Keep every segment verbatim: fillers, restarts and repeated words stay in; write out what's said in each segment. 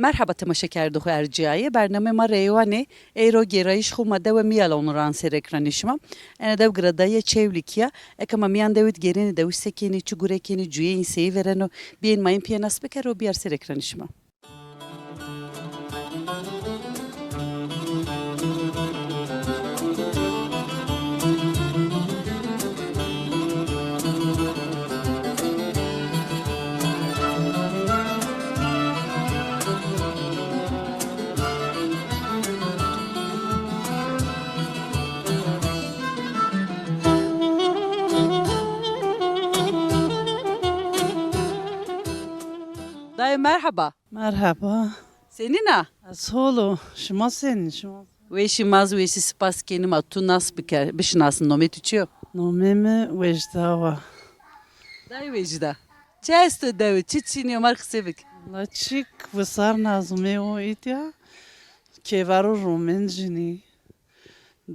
Merheba temaşekerdoxê ercîyayê. Bernameyê ma Reywanê. Eyro gêrayîş xwu ma dewe Mîyalon ra ran ser ekranê şima. Ena dew giradayîya Çewlîgî ya. Eke ma mîyan dewid gêrenê dewij se kenê, çi gure kenê, cuyê yin seyî vereno, bîyên ma yin pîya nas bikerê û bîyar ser ekranê şima. Dayê merheba. Merheba. Senîn a? Ez hol o. Şima senîn? Şima? Weşî, ma zî weşî, spas kenî. Ma tu nas biker, bişinasîn. Nomê tu çi yo? Nomê mi Wecda wa. Dayê Wecda. Çi esto dewe? Çi çinî yo? Ma rê qisê bik. La çik, wisar nazumê o îtya. Kêver û romên cinî.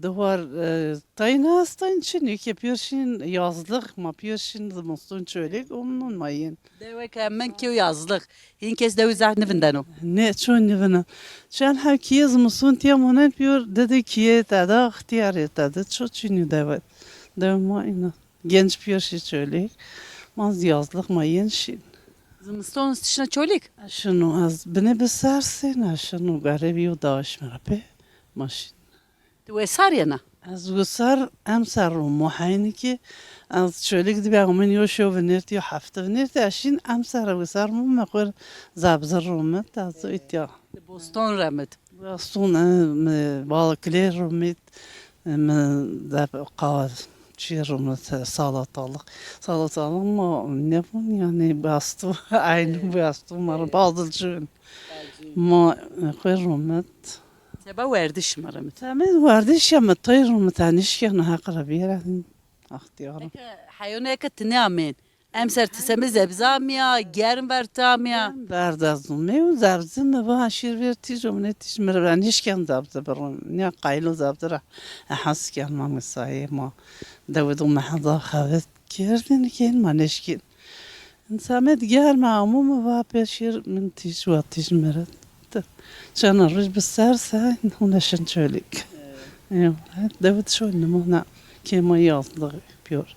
Diwar, e, tayn estayn çinî ke pêr şîn yazlix, ma pêr şîn zimiston Çolîg, omnon ma yên. Dewe ke min kêw yazlix. Hîn kes dewi zaf nivindeno. Nê, ço nivina. Çend heb kîye zimiston tîya monen pêr, didi kîye tede, ixtîyarê tede, ço çinî dewe. Dewe ma îna. Genc pêr şî Çolîg. Ma zî yazlix ma yên şîn. Zimiston tişna Çolîg? Şino, ez binê bi ser sêna şino, garê bîyo daş mi ra pê. Ma şîn. Ti wesar yena? Ez wisar emser ro, mo heynî ki ez Çolîg dibîya, min yo şew vinêrtî, yo hefte vinêrtî, ez şîn emser wisar mo, mi xwir zebzir romit, ez îtya. Ti boston remit? Boston, e, mi balkilê romit, e, mi zeb-, qa-, çî romit, e, salatalık. Salatalık ma nebon, yanî bastu, aynî bastu, ma ra bazilcûn. Ma, e, xwir romit. Seba werdiş ma remit. Semê werdiş ya mi tay ro, mi tenî şikeno heq ra bîyera. Extîyar. Eke heyone eke ti nêamên. Emser ti semê zebze amîya, germ ver ti amîya. Germ ver de zumê û zebze mi va şîr ver tîj o, mi nê tîj mi ra nîşken zebze biron. Nîya qayîl o zebze ra ehas ken ma mesayê ma. Dewe do mi heza xevet kerdin kên ma nêşkên. Însamet germe amo mi va pê şîr min tîj wa tîj mi ret. Çana roj bi ser se hona şin Çolîg. Ew, dewid şo nimona kê ma yazlix pîyor.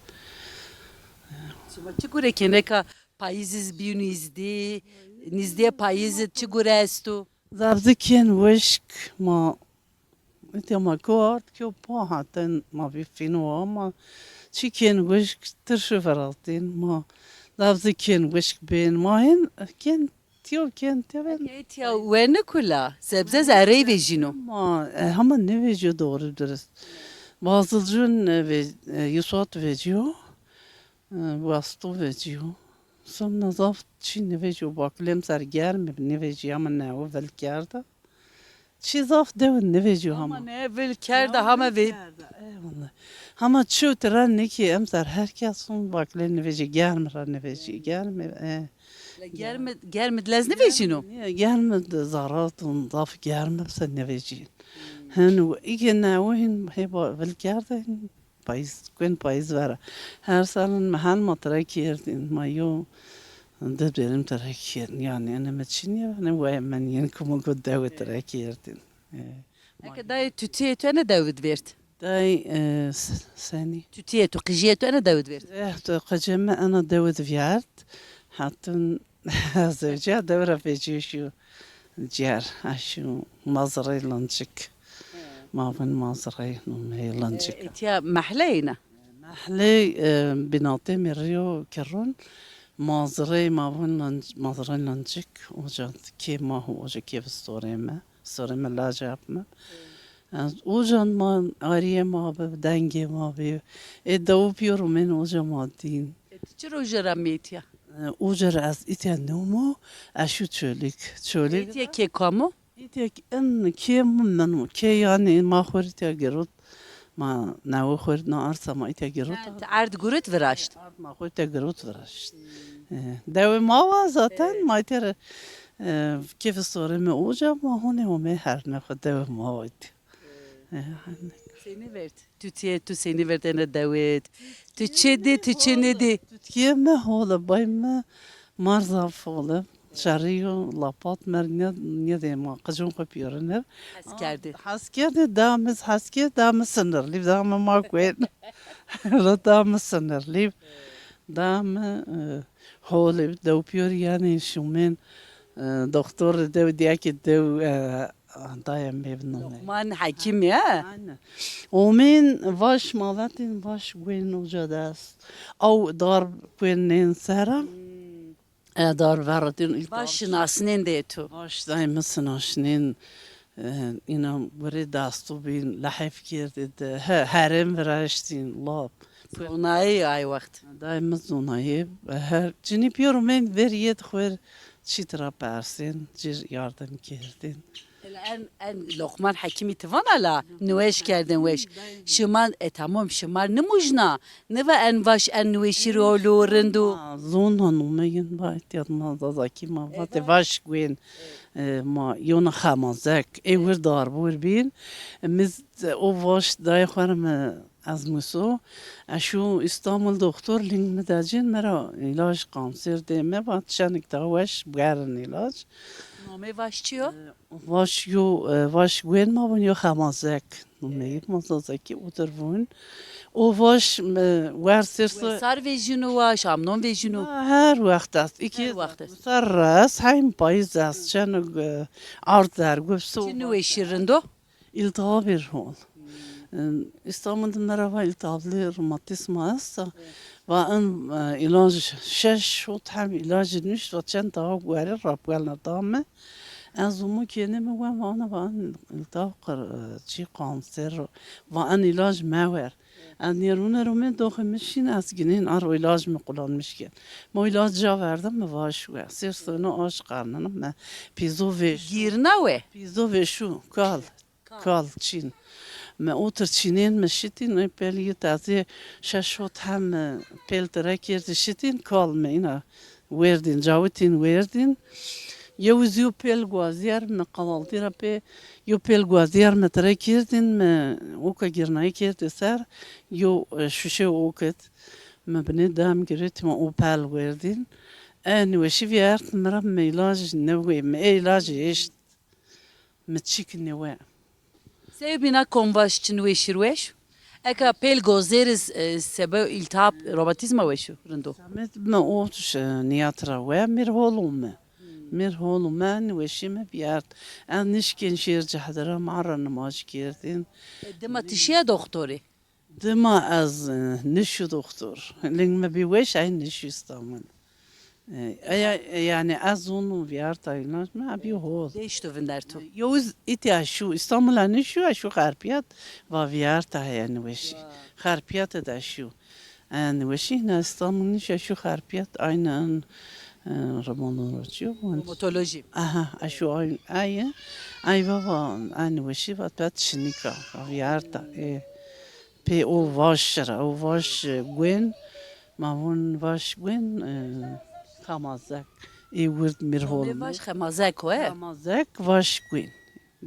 Şima çi gure kên eka payîz iz bîyo nîzdî, nîzdîye payîz id çi gure esto? Zebze kên wişk ma. Îtya ma ko ard, ko pa haten ma bî fîno ama çi kên wişk tirşi virazên ma. Zebze kên wişk bên ma hên kên tiyo kên tiyo ben. Eke îtya wene kula, zebze zerrey vejîno. Ma, e, hema nêvejîyo doğru dürüst. Bazilcûn, e, ve-, e, yusat vejîyo, e, wasto vejîyo. Somna zaf çî nêvejîyo, bakilem ser germ nêvejîyo ama newe vil kerda. Çî zaf dewe nêvejîyo hama. Hama ne vil kerda, hama ve- kerda, eyvallah. Hama çiyo tira nêkî emser her kes hûn bakle nêvejî, germ ra nêvejî, germ, e. La germ, germ id lez nêvejîno? Nê, germ id zarat ûn zaf germ ib se nêvejî. Hin û îge newe hîn hê ba-, vil kerda hîn. Payîz, kuen payîz vera. Her salin mehel ma tira kerdin. Ma yo di derim tira kerdin. Yanî ene mi çinî, ene waya min yên kumo go dewe tira kerdin. E, ma- Eke dayê tutiyê tu ene dewe di vêrd? Dayê, e, s-, senî? Tutiyê tu, qijiyê tu ene dewe di vêrd? Eh, tu qijê mi ena dewe di vêrd. Hatun Zewca dewe ra vecîyo şîyo cîyer, a şîyo mazirey lincik. Ma vûn mazirey, nomeyê lincik. E, îtya mehle yena? Mehley, e, bînatê mi rîyo kirûn, mazirey ma vûn linc-, mazirey lincik, oca kê ma ho, oca kê vistorê mi, vistorê mi lacap mi. Ez uca ma, arîyê ma bi, dengê ma bi. Ê dewû pîyor ûmên uca ma dîn. E, ti çi roje ra mê îtya? E, uca ra ez îtya nêmo, ez şû Çolîg. Çolîg. Îtya kê kam o? Îtya kê, en kê mi min o. Kê yanî ma xo rê îtya girot. Ma newe xo rê na arsa ma îtya girot. Ha, ti erd gurit viraşt. Erd ma xo rê îtya girot viraşt. E, dewê ma wa zaten, ma îtya rê, e, kê vistorê mi uca, ma honê omê herne xo dewê ma wa îtya. E, senî vêrd? Tutiyê tu senî vêrd ene dewid? Tu çi dî, tu çi nêdî? Tutiyê mi hol ib, bay mi mar zaf hol ib. Şerî yo, lapat mer nê-, nêdê ma, qicon xwu pîyorin ir. Hes kerdê. Hes kerdê, da mi, hes kerd, da mi sinirlî, da mi ma kuên. Ra da mi sinirlî, da mi, e, holê, dew pîyor yanî şumên, e, doktor dew, diyekê dew, e, dayê mi bibnome. Lokman Hekîmî, he? Aynen. Omên vaş ma vetên, vaş guên uca dest. Aw dar kuên nên sera. E, dar verretîn îlk. Vaş şinasnên de tu. Vaş dayê mi sinaşnên, e, îna gurê dastû bîn, lehef kerdê de, he, herêm viraştîn, lap. Zonayê ay wext. Dayê mi zonayê, her cinî pîyor omên verî yê di xwêr çî tira persên, cir yardim kerdên. Ela en, en Lokman Hekîmî ti vana la niweş kerdên weş. Şima, e, tamam, şima nimujna, niva en vaş, en niweşî rol û rind û. Ma zon hanome yin, va îhtîyat ma Zazakî ma vatê vaş guên, e, ma yona xemazek, ê wir darbur bîn. E, mi z-, o vaş dayê xwu ra mi ez muso. Ez şû Îstanbul doktor ling mi decên, mi ra îlac kanser dê, mi vat çenik daha weş bierin îlac. Nomê vaş çi yo? Vaş yo, e, vaş guên ma vun yo xemazek. Nomeyî ma Zazakî otir vun. O vaş, e, wer sêr se- Wesar vejîno wa, şamnon vejîno? Her wext est. Îkî her wext est. Wesar ra est, heym payîz est. Çend, e, ard derg o, so. Çi niweşî rind o? Îltihab ir hol. Îstanbul de mi ra va îltihablî romatîzma esta. Va in, e, îlac şeş hot heb îlacî nuşt, va çend tawa guerî rapgelna da mi. Ez umo kênê mi wen, va ana, va in îltihab qir, e, çî kanser, va in îlac mewer. Ez nêrûne rûmê doxê mi şîn, ez ginên ar o îlac mi qulanmiş kerd. Mi o îlac ca verda, mi vaş we. Sêr sona aş qarnina mi pîzo vêşû. Gîrna we? Pîzo vêşû, kal. Kal çîn. Mi otir çînên mi şitîn, ê pêlî yê tezê şeş hot heb mi pêl tire kerdî şitîn, kal mi îna werdîn, cawitîn werdîn. Yew zî yo pêl guazîyer mi qewaltî ra pê yo pêl guazîyer mi tire kerdîn, mi oka gîrnayî kerdî ser, yo, e, şuşe okit. Mi binê dem girêt, mi o pêl werdîn. E, niweşî vîyert mi ra, mi îlac newê, mi ê îlacî eşt. Mi çik nêwe. Sewbîna kom vaş çi niweşîr weş? Eka pêl gozêriz, e, sebe îltihab, romatîzma weşo rindo? Semed mi o ş-, niyat ra we, mir hol ome. Mir hol ome, niweşî mi vîyert. Ez nişkên şêr cehde ra, ma ra nimaj kerdîn. E, dima ti şîya doxtorî? Dima ez, e, nişû doxtor. Ling mi bî weş, ey nişû Îstanbul. E, eya, e, yanî ez zûnû vîyarta îlac mi, bî hol. Değişto vinder tu. Yo iz îtya şû, Îstanbul a nişû, a şû Xerpiyat, va vîyarta heye niweşî. Xerpiyat de şû. E, niweşî hina Îstanbul nişû, a şû Xerpiyat, aynen, e, romanoloji. Romatoloji. Aha, a şû ay, ay, ay baba, a niweşî va tet şinika, va vîyarta. E. Pê o vaş ra, o vaş, e, guên, ma vun vaş guên, e, xamazek. Ê wird mir hol. Nomê vaş xemazek o, e? Xamazek vaş guên.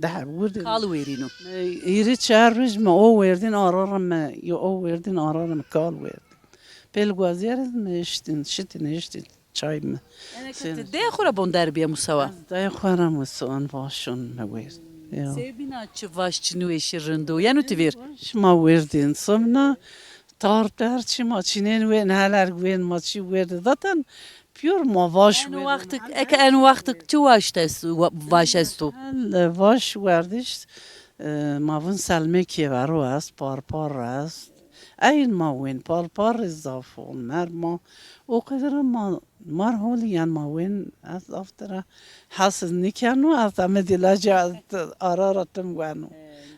Daha wird. Kal wêrîno. E, hîrê çar roj mi o werdîn, ara ra mi, yo o werdîn, ara ra mi kal werdîn. Pêl guazîyer mi eştîn, şitîn eştîn. Çay mi. Eneke ti dê xwu ra bonder bîye musawa? Ez dê xwu ra musawan vaşon mi wêr. Ya. Sewbîna çi vaş çi niweşî rind o? Yeno ti vîr? Şima wêrdîn. Sewbîna tar ter çi ma çînên wên, heler wên ma çi wêrdî. Zaten pîyor ma vaş wêrdîn. Eno wextik, eke eno wextik çi vaş est, wa-, vaş esto? Hel, e, vaş werdiş, e, ma vin selmê kêvero est, parpar est. Eyn ma wên, parpar zaf hol, mer ma o qedir ma, mar holî yan ma wên, ez zaf tira hesiz nîkeno, ez emedî lacê ara ra tim weno.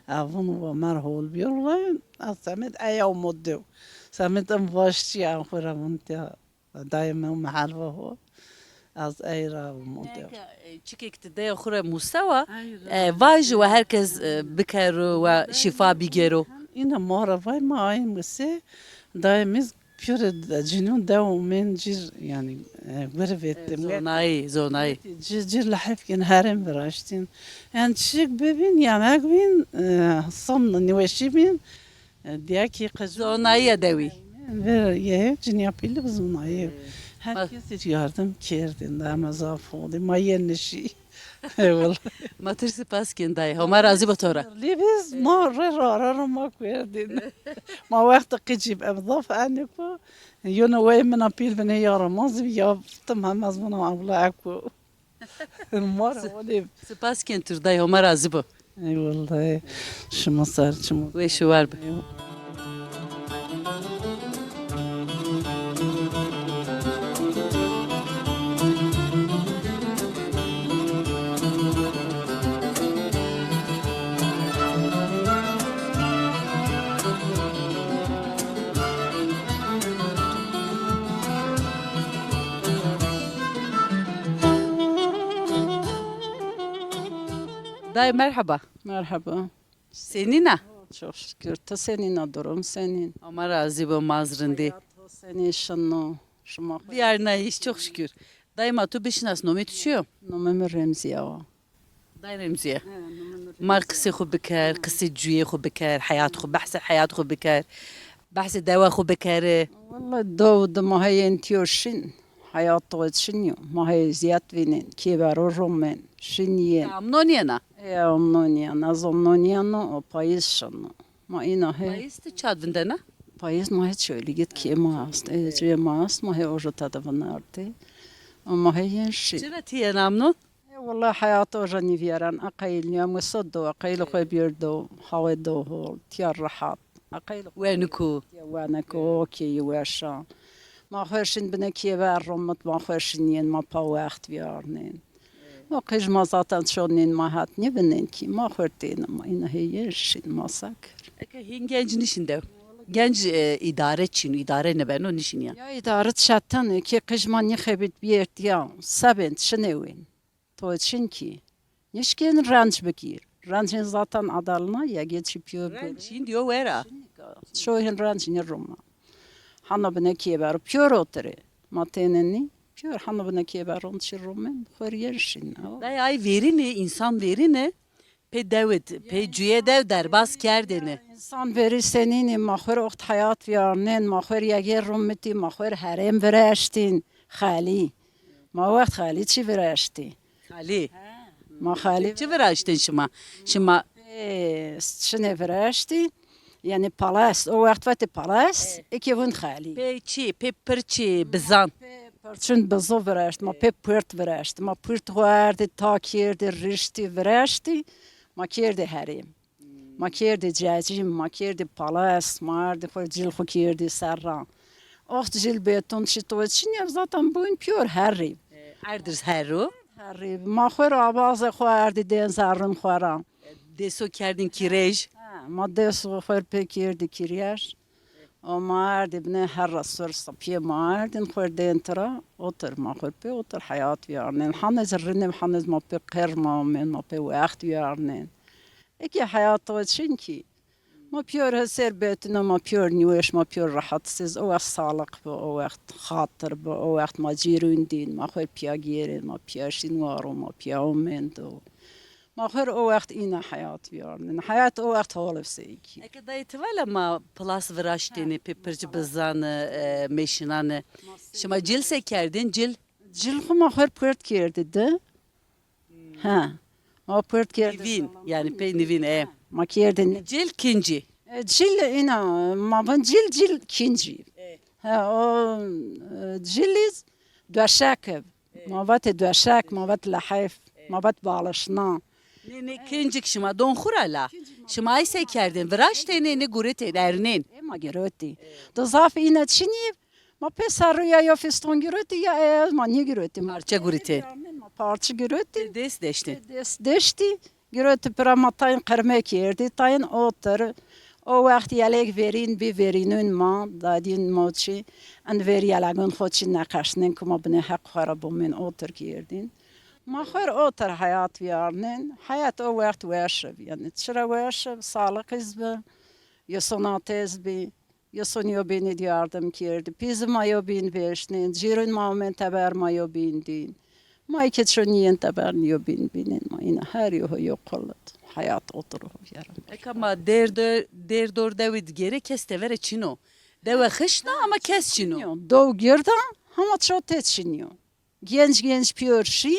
Ez vûn wa mer hol bîyo, wayên, ez semed eya umo dew. Semed em vaş çî, en xwu ra vûn tiya. Dayê mi û mi helva ho. Ez ey ra û model. Neke, e, çikêk ti deya xwu ra musewa, e, vajî wa her kes, e, bikero, wa şîfa bigêro. Îna ma ra vay, ma ay muse, dayê mi pîyorê cinîyon dew umên cir, yanî, e, gurî vetî. Zonayî, zonayî. Cir, cir lehef kên, herêm viraştîn. Yanî çik bibîn, yemek bîn, e, sam niweşî bîn, e, diyekî qij. Zonayîya dewî. Ver ye, cinîya pîl bi zonayî. Her kesî yardim kerdin de, ama zaf oldu. Ma yenişî. Eyvallah. Ma tu rê spas kên dayê. Homa razî bo to ra. Lê biz ma re ra ra ra ma kerdin. Ma wextê qicîb em zaf enî ku. Yone wey mina pîl binê ya ra ma zî ya tim hem ez vana abla eko. Ma ra olê. Spas kên tu rê dayê. Homa razî bo. Eyvallah. Şima ser çimo. Weş û war bi. Dayê merheba. Merheba. Senîn a? Çok şükür. Ti senîn a, durum senîn? Homa razî bo, ma zî rindî. Hayat ho senî şino? Şima xo- Vîyarnayîş, çok şükür. Dayê ma tu bişinas, nomê tu çi yo? Nomê mi Remzîye wa. Dayê Remzîye. He, nomê mi Remzîye. Ma qisê xo biker, qisê cuyê xo biker, heyat xo, behsê heyat xo biker. Behsê dewa xo bikerê. Wellay dew di ma heyên tîyo şin. Heyat to çin yo. Ma heyê zîyad vînên. Kêbero romên. Şin yên. Amnon yena? E, amnon yena. Ez amnon yeno, o payîz şino. Ma îna hê. Payîz ti ça vindena? Payîz ma hê Çewlîgî de kê ma est. E, cuyê ma est, ma hê ojo tede vinardê. Ama hê yên şin. Çira ti yena amnon? E, wellay heyat oja nîvîyeren. Eqeyl nîya muso do, eqeyl xo bîr do, hawê do hol, tîya rehat. Eqeyl xo Weniku. Tîya weniku, okey, weşa. Ma xo şin binê kêber romit, ma xo şin yên, ma pa wext vîyarnên. Ma qij ma zaten çonên ma het nîbinên kî. Ma xo têne, ma îna hê yên şin, ma se kir. Eke hîn genc nîşin dew. Genc, e, îdare çin, îdare nêbeno, nîşin ya. Ya îdare çetin ê, kê qij ma nîxebit bîyert ya, sebên çinê wên. To çin kî. Nişkên renc bikîr. Rencên zaten adalna, ya gê çi pîyor bûn. Renc hîn diyo wera. Çoyên renc nîroma. Hano binê kêbero pîyor otirê. Ma têne nî, pîyor hano binê kêberon çi romên, xo rî yên şin. Dayê ay verînê, însan verînê, pê dewid, pê cuyê dew derbas kerdêne. Însan verî senînê, ma xo rê oxt heyat vîyarnên, ma xo rê yegê romitî, ma xo rê herêm vireştîn, xalî. Ma wext xalî çi vireştî? Xalî. Ma xalî. Çi viraştên şima? Şima. Pê çinê viraştî. Yanî palas. O wext vatê palas. Eke vûn xalî. Pê çi? Pê pirçî, bizan. Pê pirçin bizo viraşt. Ma pê pirt viraşt. Ma pirt xo erdî, ta kerdî, riştî, viraştî. Ma kerdî herêm. Ma kerdî cecîm, ma kerdî palas, ma erdî xo cil xo kerdî serra. Oxt cil beton çi to çin ya, zaten bûn pîyor herrî. E, erdir herro? Herrî. Ma xo ra abazê xo erdî dên zerrin xo ra. Deso kerdin kîrej? Ha, ma deso xo pê kerdî kîrej. O ma erdî binê herra sur sapîye ma erdîn xo dên tira. Otir ma xo pê otir heyat vîyarnên. Hanê zerrinê, hanê ma pê qer ma amên, ma pê wext vîyarnên. Eke heyat to çin kî. Ma pîyor hesêr betino, ma pîyor nîweş, ma pîyor rehatsiz. O wext saliq bi, o wext xatir bi, o wext ma cîrûn dîn, ma xo pîya gêrên, ma pîya şîn waro, ma pîya omên do. Ma xo o wext îna heyat vîyarnên. Heyat o wext hol ib sey kî. Eke dayê ti vala ma pilas viraştêne, pê pirc bizane, e, mêşinane. Şima cil se kerdên, cil? Cil xo ma xo pert kerdî de. Ha. Ma pert kerdî. Nivîn, yanî pey nivîn e. Ma kerdî. Cil kincî. E, cil îna, ma vin cil, cil kincî. E. Ha, o, e, ciliz döşek. E. Ma vatê döşek, ma vat lehef, e, ma vat balişna. Nê, nê, kincik şima don xwu ra la. Şima ay se kerdên, viraştêne, nê guretên, ernên? E, ma girotî. E. Di zaf îna çinî, ma pê serrû ya yo fiston girotî ya ez ma nêgirotî. Parçe guritê. Ma parçe girotî. Dest deştî. Dest deştî. Girotî pira ma tayin qirme kerdî, tayin otir. O wext yelek verîn bî, verînûn ma, dadîn ma çi. En verî yelegun xo çi neqeşnên ku ma binê heq xo ra bumên otir kerdîn. Ma xwer otir heyat vîyarnên. Heyat o wext weş ib. Yanî çira weş ib, saliq iz bi, yesonat iz bi. Yeson yobînî di yardim kerdî. Pîzî ma yobîn vêşnên, cîrûn ma omên teber ma yobîn dîn. Ma eke ço nîyên teber nîyobîn bînên, ma îna her yo ho yo qul id. Heyat otir ho vîyarên. Eka ma dêr dor, dêr dor dewî di gêrê kes tevere çin o. Dewe xişn a ama kes çin o. Dew gird a, Hama ço têt şinîyo. Genc genc pîyor şî,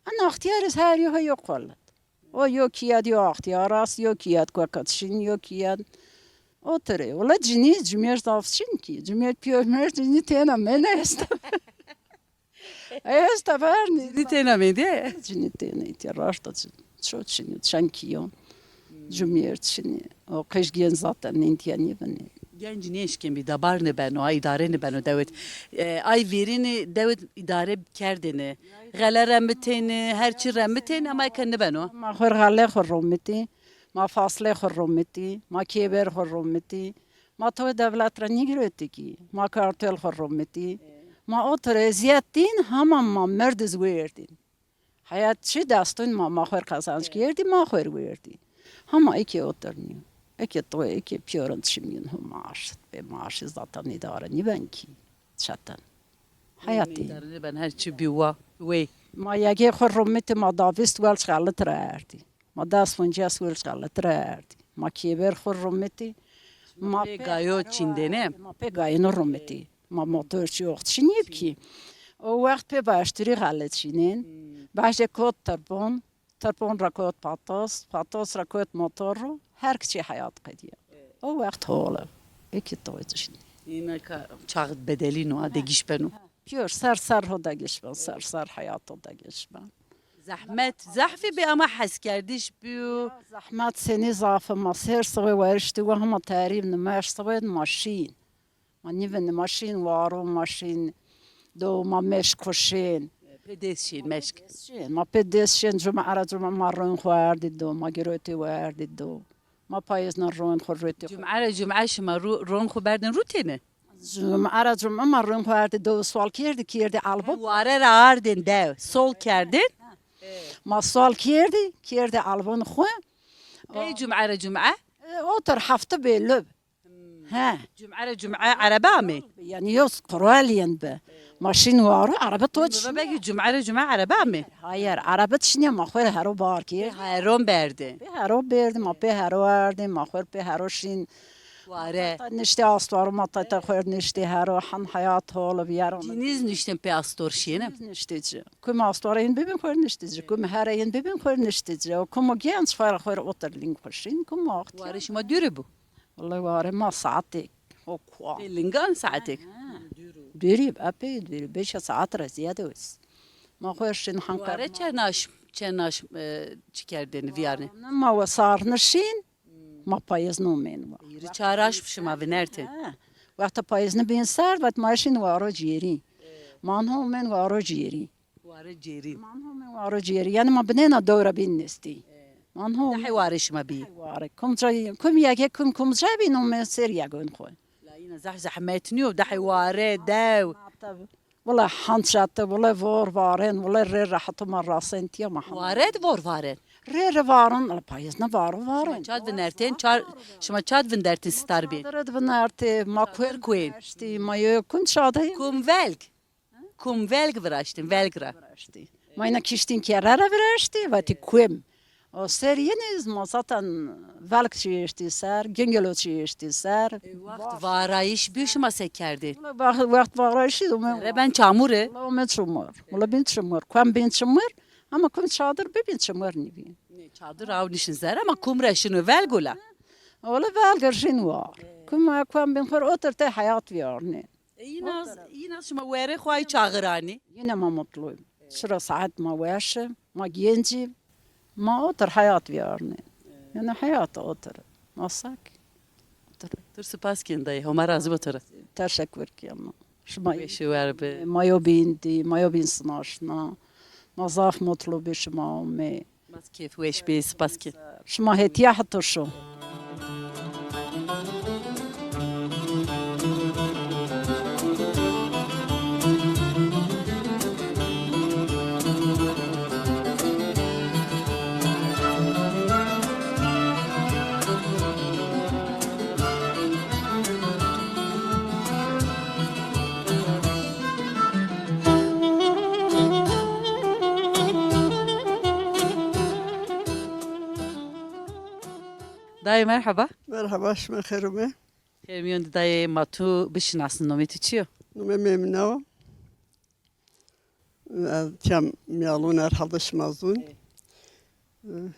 en extîyarî her yo heyo qol id. O yo kîyad yo extîyar est, yo kîyad kuekat şin, yo kîyad o tirê. Wela cinî cumêrd zaf şin kî. Cumêrd pîyor mêrd cinî têna mene esta. Esta vernî. Cinî têna mendî? Cinî têna îtya raşta çin. Ço çinî, çend kîyon. Cumêrd çinî. O qij genc zaten nîntîya nîvinî. Genc nêşkên bî, dabar nêbeno, ay îdare nêbeno dewet. E, ay vêrînî dewet îdare kerdêne. Xele remitêne, her çî remitêne ama eke nêbeno. Ma xo rê xelê xo romitî, ma faslê xo romitî, ma kêber xo romitî. Ma toyê dewlet ra nîgirotî kî, ma kartel xo romitî. Ma o tira ezîyet dîn, hema ma merdiz werdîn. Heyat çi destûn ma, ma xo rê qezanc kerdî, ma xo rê werdî. Hema eke otir nîyo. Eke toy, eke pîyorin çimîn ho maaş. Bê maaşî zaten îdare nîben kî. Çeten. Heyatî. Îdare nêben, her çi bî wa, wey. Ma yegê xo romitî, ma davîst welç xelit ra erdî. Ma des poncas welç xelit ra erdî. Ma kêber xo romitî. Ma pê gayo çîndêne. Ma pê gayino romitî. Ma motor çî oxt çinî bî kî. O wext pê başturî xelit çînên. Başê kot tirpon, tirpon ra kot patos, patos ra kot motor ro, her kiçî heyat qedîya. O wext hol ib. Eke toy çinî. Îna ka çax bedelîno, a degîş beno. Pîyor ser ser ho degîş ben, ser ser heyat ho degîş ben. Zehmet, zehfî bî ama heskerdiş bîyo. Zehmet senî zaf ib, ma ser sibê weriştî wa hema terîb nimeş sibê ma şîn. Ma nîvinî, ma şîn waro, ma şîn do, ma meşk xo şên. Pê dês şên, meşk. Şên, ma pê dês şên, cume ra cume ma ron xo erdî do, ma girotî werdî do. Ma payîzna ron xo rotî. Cume ra cume şima ro-, ron xo berdên rûtêne? Cume ra cume ma ron xo erdî do, sual kerdî, kerdî albon. Ware ra ardên dew, sol kerdên? Ma sual kerdî, kerdî albon xo. Ey cume ra cume? E, otir hefte bê lub. He. Cume ra cume erebe amê? Yanî yo quralîyen bi. Ma şîn waro, erebe to çin. Belkî cume ra cume erebe amê? Hayır, erebe çinî, ma xo rê hero bar kî. Heron berdî. Pê hero berdî, ma pê hero erdî, ma xo rê pê hero şîn. Ware. Niştî astwaro, ma tayta xo rê niştî hero, hen heyat hol bi yero. Cinîz niştên pê astor şîyêne? Cinîz niştî ci. Kum astwara yin bibin xo rê niştî ci, kum here yin bibin xo rê niştî ci. O kumo genc xo rê, xo rê otir ling xo şîn, kumo axtî. Ware şima dûrî bo? Wellay ware ma saetêk, o kuwa. Pê lingan saetêk? Ha. Dûrî, epey dûrî. Beşa saet ra zîyade wes. Ma xo şin hanka. Ware çend aşm, çend aşm, e, çi kerdêne, vîyarnê? Ma we sarnişîn, ma payîzne omên wa. Hîrê çar aşm şima vinertên. Ha. Wexta payîzne bîn serd, vat ma şin waro cêrî. Ma ho omên waro cêrî. Ware cêrî. Man ho mi waro cêrî. Yanî ma binêna dewra bîn nêstî. Man ho. Dehê ware şima bî? Dehê ware. Kumca, kum yeke kum kumca bîn, o mi ser yegon xo. La yine zeh zehmet nîyo, dehê ware, dew. Wala hançete, wala vor varen, wala rê reheto ma rasen tiya ma. Ware di vor varen? Rê rê varen, la payîzne varo varen. Şima çad vinertên, çar, şima çad vindertên star bî? Çadir di vinertê, ma kuer kuên. Ştî, ma yo kum çadir. Kum velg. Kum velg viraştîn, velg ra. Viraştî. Ma îna kiştîn kerre ra viraştî, vatî kum. O ser yenî ma zaten velg çi eştî ser, gingilo çi eştî ser. E, wext varayîş bî, şima se kerdî? Wela wext, wext varayîşî ome. Re ben çamur ê? Wela ome çimur. Wela bîn çimur. Kum bîn çimur. Ama kum çadir bibîn çimur nîbîn. Nê, çadir aw nişin ser ama kum ra şino velg wela. Wela velg ra şin war. Kum, kum bîn xo rê otir tê heyat vîyarnê. E, yine az, yine az şima were xo ay çaxir anî. Yine ma mutlu. Şira saet ma weş ê, ma genc î, ma otir heyat vîyarnê. Yanî heyat otir. Ma sak. Otir. Tir spas kên dayê, Homa razî bo to ra. Teşekkür kên. Şima weşî wer bi. Ma yo bîn dî, ma yo bîn sinaşna. Ma zaf mutlu bî şima omê. Bas kêf weş bê, spas ke. Şima hetiya heta şo. Dayê merheba. Merheba, şima xêr ome. Xêr mîyon de dayê, ma tu bişinasnî, nomê tu çi yo? Nomê Memîne o. Ez tîya mîyalûn, herhalde şima zûn. Ê.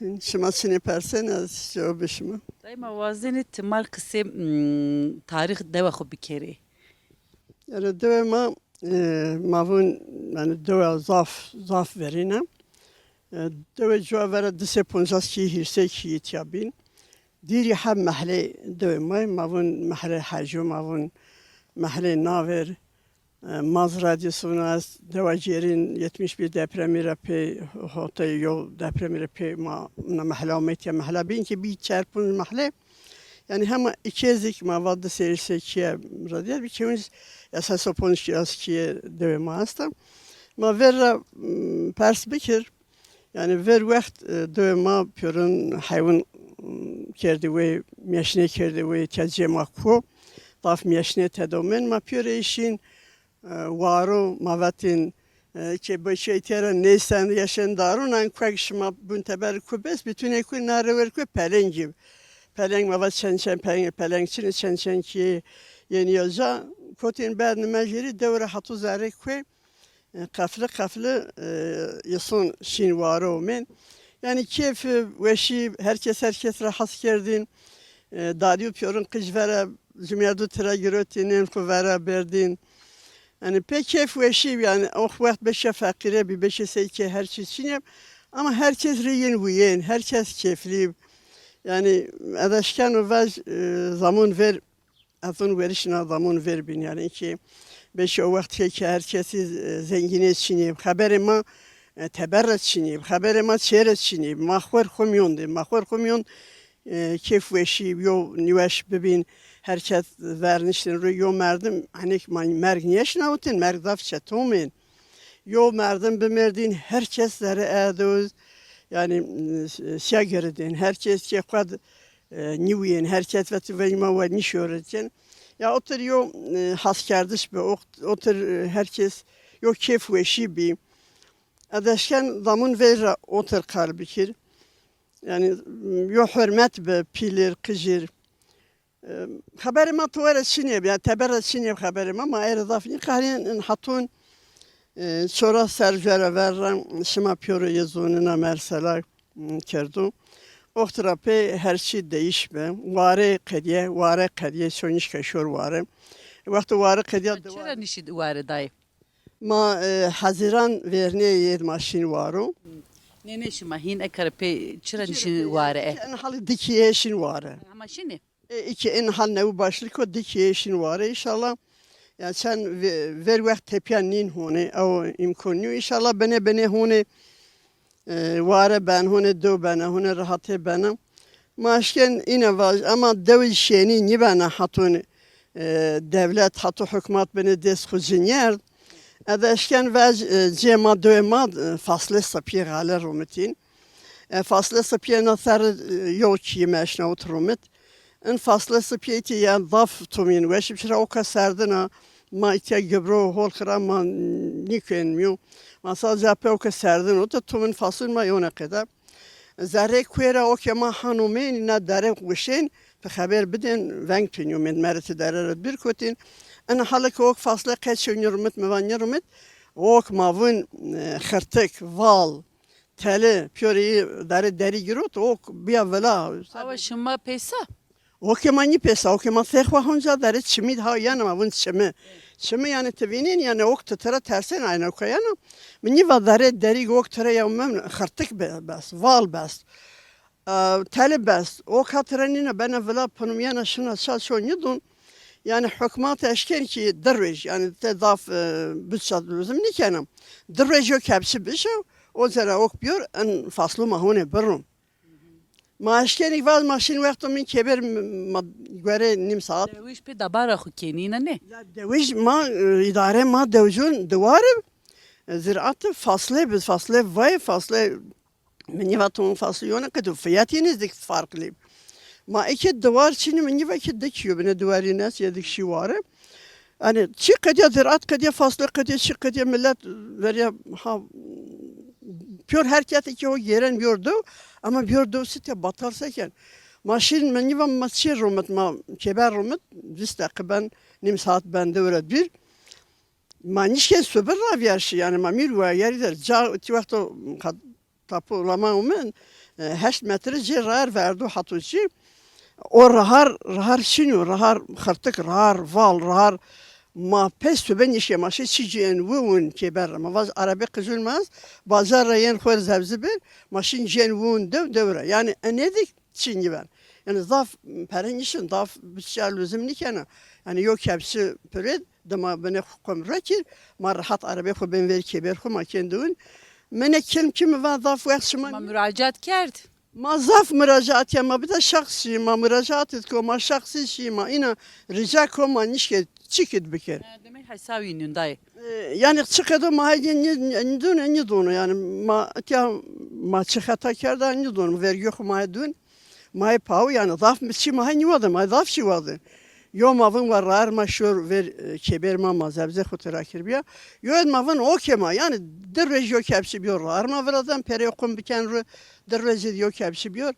Hin şima çinê persên, ez cewabê şima. Dayê ma wazenê ti mal qisê, mm, tarîx dewa xo bikerê. Yanî dewa ma, e, ma vûn, yanî dewa zaf, zaf verîn a. E, dewa cuwa vera di sey poncas kî, hîrê sey kî tîya bîn. Dîrî heb mehlê dewa ma, ma vûn mehlê Heco, ma vûn mehlê Naver. E, Maz Radyosu'na ez dewa cêrîn yetmiş bir depremî ra pê, hotay yo depremî ra pê ma na mehla omey tîya, mehla bîn ki bî çar ponc mehle. Yanî hema îkê zî ki ma va di sey sey kîye radya bî, kewin esas o ponc kîye dewê ma esta. Ma ver ra, m, pers bikir. Yanî ver wext, e, dewê ma pêrin heywan, m, kerdî wey, mîyeşnê kerdî wey, tîya cê ma ko. Zaf mîyeşnê tedo mên, ma pêro ey şîn, e, waro, ma vatên, e, ke beşê tera nêsen, yaşên darûn, an kuek şima bûn teber ku bes, bitûnê ku na rewer ku pelengî. Peleng ma vat çend çend peleng, peleng çinê çend çend kî yenî ya ca. Kotên bernî me jêrî dew ra hato zerrê kuê. E, qefli qefli, e, îson şîn ware omên. Yanî kêf, weşî, her kes her kes ra hes kerdîn. E, dadî û pîyorin qij vera, cumyerdû tira girotîn, ên xwu vera berdîn. Yanî pê kêf weşî, yanî o wext beşe feqîre bî, beşe sey ke her çî çinê. Ama her kes rê yin wîyên, her kes kêflî. Yanî ez eşkeno vaj, e, zamon ver Ez vûn werişna zamon ver bîn, yanî ki beşê o wext ke, ke her kesî, e, zengînê çinî, xeberê ma, e, teber ra çinî, xeberê ma çê ra çinî, ma xwer xwu mîyon de, ma xwer xwu mîyon, e, kêf weşî, yo nîweş bibîn, her kes verniştin ro yo merdim, henêk ma merg nîyeşnawitên, merg zaf çeto mên. Yo merdim bimerdîn, her kes zerê erdo, yanî, e, sîya giridên, her kes ke xwu d e, nîwîyên, her kes vet veng ma we nîşoretên. Ya otir yo, e, haskerdiş bi, o-, otir, e, her kes yo kêf weşî bî. Ez eşken zamon ver ra otir qal bikir. Yanî, m, yo hurmet bi, pîlir, qijir. E, xeberê ma to were çinê bi, yanî teber ra çinê bi xeberê ma, ma ey ra zaf nîqehrîn, in hatun, e, çora ser cwera ver ra, şima pîyoro yê zonina mersela. Kerdo. Oxt ra pê her çî deyîş bi. Ware qedîye, ware qedîye, ço nîşka şor ware. Wexto ware qedîya. Çira nîşî ware dayê? Ma, e, hezîran vernê yê ma şîn waro. Nê, nê, şima hîn eka ra pê çira nîşîn ware e? En hali dikîye şîn ware. Ama şînê? E, iki en hal newi başlık o, dikîye şîn ware înşallah. Ya çend ve-, ver wext tepîya nîn honê, ew îmkon nîyo. Înşallah bene bene honê, e, ware ben, honê dew bena, honê rehatê bena. Ma eşken îne vaj, ama dew şênî nîbena hatun, e, dewlet, hatu hukmat bine dest xwu cinîyerd. Ez eşken vaj, e, cê ma, dewê ma, e, fasle sapîye xale romitîn. E, fasle sapîye na ser, e, yo kî meşnawit romit. In fasle sipîye îtî ya zaf tomîn weş bi, çira oka serdin a, ma îtya gibro hol xira ma nîkenmîyo. Ma sadece pê oka serdin o, te tomîn fasul ma yone qeda. Zerrê kuê ra oke ma hano mên, na dere wişên, pe xeber bidên, veng pênîyo mên, merete dere ra bir kotîn. In hale ke ok fasle qeço nîrumit, mi va nîrumit, ok ma vun, e, xirtik, val, Tele, pîyorê yî dare derî girot, ok bîya vila. Awa şima pêsa? Okê ma nî pêsa, okê ma sey xwu honca dare çimî de ha yena ma vun çimi. Çimi yanî ti vînên yanî ok ti tira tersên ayna oka yena. Mi nî va dare derî ok tira ya mem xirtik be-, bes, val bes. E, tele bes. Oka tira nîna bena vila pinumyena şina ça ço nîdun. Yanî hukmat eşken kî di roj, yanî te zaf, e, bütçe luzim nîkena. Di roj yo kepçi bişo, o cera ok bîyor, in faslu ma honê birun. Ma eşkenî vaj ma şin wexto min keber m-, ma guerê nîm saat. Dewij pê dabara xwu kenî, îna nê? Ya dewij ma, e, îdare ma dewcun diwar ib, e, ziraat ib, fasle bi, fasle vay, fasle Mi nîva to fasulyon qedo fiyatî nêzdik farqlî. Ma eke diwar çinî, mi nîva ke di kîyo bine, diwarî nes ya dik şî ware. Yanî çi qedîya ziraat qedîya, fasle qedîya, çi qedîya millet veriya ha pîyor her kes eke o gêren bîyor do, ama bîyor do site batal seken. Ma şîn mi nîva ma çi romit, ma keber romit, vîst deqî ben, nîm saat ben dewre bir. Ma nişkên sobir ra vîyarşî, yanî ma mîr wayerî der. Ca ti wexto ka-, tapu lama umen, e, heşt metre cê raer verdo hato cî. O rahar, rahar çin o, rahar xirtik, rahar val, rahar ma pey sobe nişkên, ma şî çi cî en wi win kêber ra. Ma vaj arabê qijûn ma est, bacar ra yên xo rê zebzi bir, ma şîn cî en wi win dew, dew ra. Yanî enê dik çin nîben. Yanî zaf pere nîşin, zaf biçîya luzim nîkena. Yanî yo kepsî pirêd, dima binê xo kom rekir, ma rehat arabê xo bên verî kêber xo ma kên diwin. Mene kilm ki mi va zaf wext şima. Ma muracat kerd. Ma zaf muracat ya, ma bide şexsî, ma muracat ko, ma şexsî şî, ma îna rica ko, ma nişke çikit bikir. Ha, demek hesawî nîn dayê. E, yanî çi qedo ma heyê nî, nî, nî dûn, nî dûn, yanî ma etya ma çi xeta kerda, nî dûn, vergî xo ma hê dûn. Ma hê paw, yanî zaf mi çî ma hê nîwade, ma hê zaf çî wade. Yo ma vin wa raer ma şor ver, e, kêber ma, ma zebzê xo tira kir bîya. Yo ed ma vin okê ma, yanî di roj yo kepsî bîyor raer ma viraden, perê qum biken ru, di roj id yo kepsî bîyor.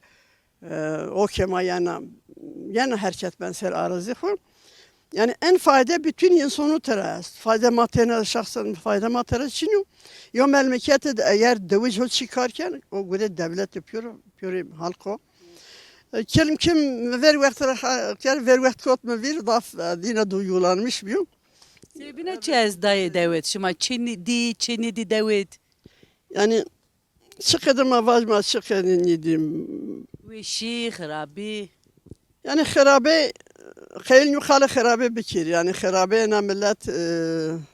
E, okê ma yena, yena herket ben ser arazî xo. Yanî en fayde bütün insonu tira est. Fayde ma tena şexsen fayde ma tira çin o. Yo memlekete de eger dewic ho çi kar ken, o gure devlet yapıyor, yapıyor halk o. E, kelim kim ver wext ra ha-, ker ver wext kot mi vir, zaf, e, dîna duygulanmış bîyo. Sebîna çi ez dayê dewet? Şima çi nî-, dî, çi nîdî dewet? Yanî çi qedir ma vaj ma çi qedir nîdî. Weşî, xirabî. Yanî xirabe, qeyl nû xalê xirabe bikir. Yanî xirabe na millet, e,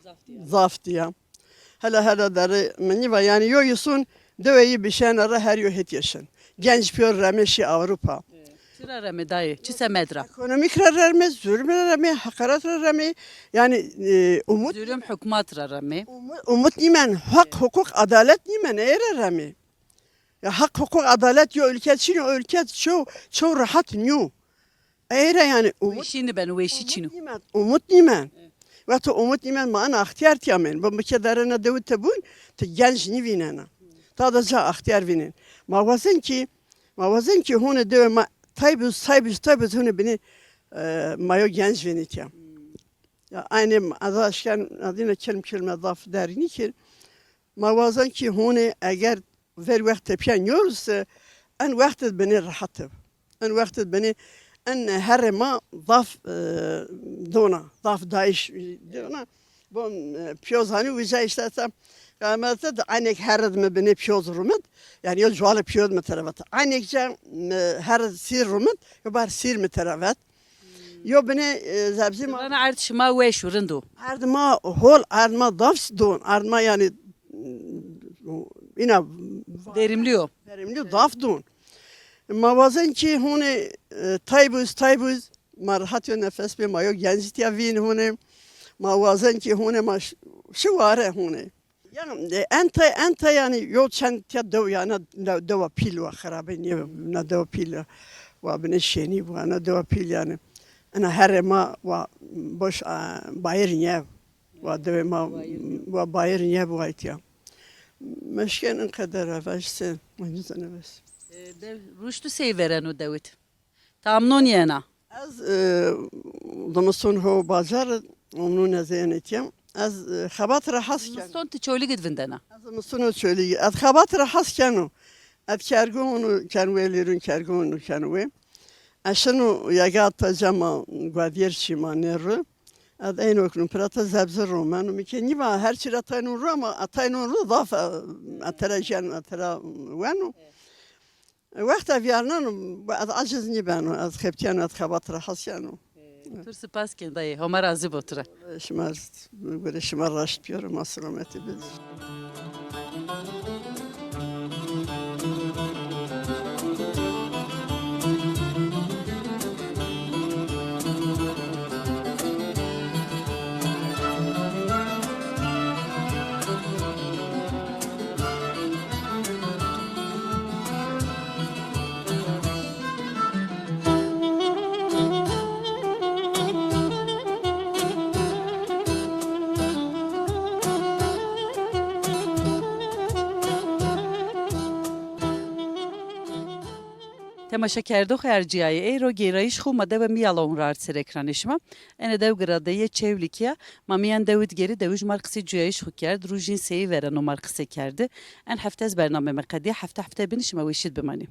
zaf dîya. Zaf dîya. Hele hele derê mi nîva. Yanî yo îsun deweyî bişene ra her yo hetîye şin. Genc pîyor remê şî Avrupa. Çi ra remê dayê? Çi semed ra? Ekonomîk ra remê, zulm ra remê, heqaret ra remê. Yanî, e, umut. Zulm hukmat ra remê. Umut, umut nîmen, haq, huquq, adalet nîmen, ey ra remê. Ya haq, huquq, adalet yo ülke çin o, ülke çew, çew rahat nîyo. Ey ra yanî umut, weşî nîben, weşî çin o. Umut nîmen, umut nîmen. Wexto umut nîmen ma en axtiyar tîya men. Bo mi ke derena dewi te bun, ti genc nîvînena. Ta da ca axtiyar vînen. Ma wazen ki, ma wazen ki hone dewe ma taybuz, taybuz, taybuz hone bini, e, ma yo genc vînî tîya. Ya aynî ma, ez aşken, ez îna kelm kelme zaf derg nîkir. Ma wazen ki hone eger ver wext tepîya nîyoruse, en wext id binê rehat ib. En wext id binê, en herê ma zaf, e, dona, zaf dayîş, e, dona. Bo, e, pîyoz hanî uca îşte ta qiyamete de eynêk her id mi binê pîyoz rumit. Yanî yo cualê pîyoz mi terevet. Eynêk ca, e, her id sîr rumit, yo bar sîr mi terevet. Yo binê, e, zebzî ma. Vana erd şima weş û rind o. Erd ma hol, erd ma zaf don. Erd ma yanî, îna verimlî yo. Verimlî yo, zaf don. Ma wazen ki hûnê, e, taybuz, taybuz, ma rehat yo nefes bê, ma yo gencî tîya vîn hûnê. Ma wazen ki hûnê ma ş-, şi ware hûnê. Ya, e, ente, ente yanî yo çend tîya dew ya, na, na dewa pîl wa xirabe nîye, na dewa pîl wa binê şênî wa, na dewa pîl yanî. Ena herê ma wa boş, a, bayir nîye. Wa dewê ma wa bayir nîye wa tîya. Meşken in qeder eve işte, ma nizane bes. E, dew ruştu sey vereno dewit. Tamnon yena. Ez, e, zimiston ho bacar, omnûn ez ênê tîya. Ez, e, xebat ra hes ken. Zimiston ti Çolîg id vindena? Ez zimiston ho Çolîg. Ez xebat ra hes keno. Ez kergo unu ken wê lîrun kergo unu ken wê. Ez şinu yega ta cema guadîyer şîma nê ru. Ez eyno kunu pira ta zebzi romenu. Mi ke nîva her çî ra taynun ru ama a taynun ru zaf, e, a tera jen, a tera wenu. Wexta vîyarneno, ez aciz nîbeno, ez xebitîyeno, ez xebat ra hes yeno. Tu rê sipas ken dayê, Homa razî bo tu ra. Şima, gure şima raşt bîyero, ma selametî bid. Temaşekerdoxê ercîyayê, ey ro gêrayîş xwu ma dewe Mîyalawn ra ard ser ekranê şima. Ene dew giradeyê Çewlîkî ya. Ma mîyan dewi digêrî, dewijî mar qisê cuyayîş xwu kerd. Rûjîn seyî vereno mar qise kerdî. En hefte ez bernamê mi qedîya, hefte hefte bînî şima weşîd bimanî.